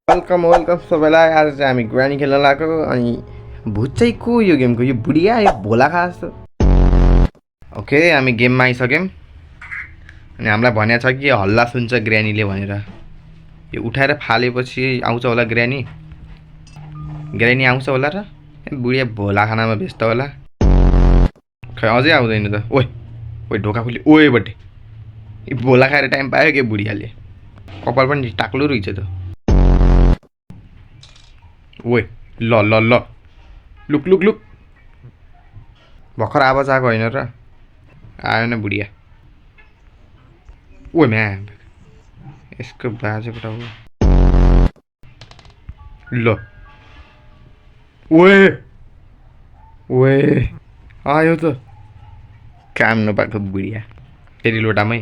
Welcome welcome सबैलाई। आज चाहिँ हामी ग्रानी खेल्न लागेको अनि भूत चाहिँ को यो गेमको, यो बुढिया यो भोला खा जस्तो। ओके हामी गेममा आइसक्यौँ अनि हामीलाई भनेको छ कि हल्ला सुन्छ ग्रानीले भनेर। यो उठाएर फालेपछि आउँछ होला ग्रानी आउँछ होला र बुढिया भोला खानामा व्यस्त होला। खै अझै आउँदैन त। ओए ओए ढोका खुल्यो ओए बटे। भोला खाएर टाइम पायो के बुढियाले। कपाल पनि टाक्लो रहेछ त। ओए ल ल ल लुक लुक लुक भर्खर आवाज आएको होइन र आयो न बुढिया। ओ म्या यसको बाजेबाट हो ल। ओए ओए आयो त काम नपाएको बुढिया फेरि लोटामै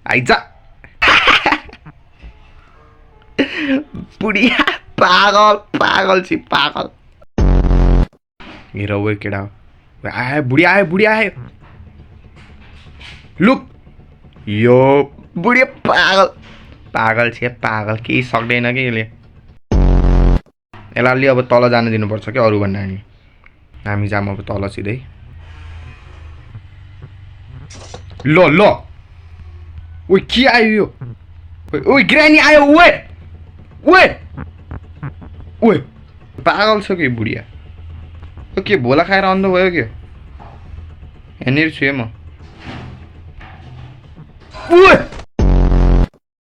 आइज बुढिया पागल पागल छि पागल। हेर ओ केटा हो आयो बुढिया आयो लुक यो बुढिया पागल पागल छ पागल केही सक्दैन कि यसले। यसलाई अब तल जान दिनुपर्छ क्या अरू भन्दा नि। हामी जाम अब तल सिधै। ल ल ओइ के आयो यो ओइ ग्रानी आयो ओए ओए ओए पागल छ कि बुढिया के भोला खाएर अन्ध भयो के। यहाँनिर छु म। ओए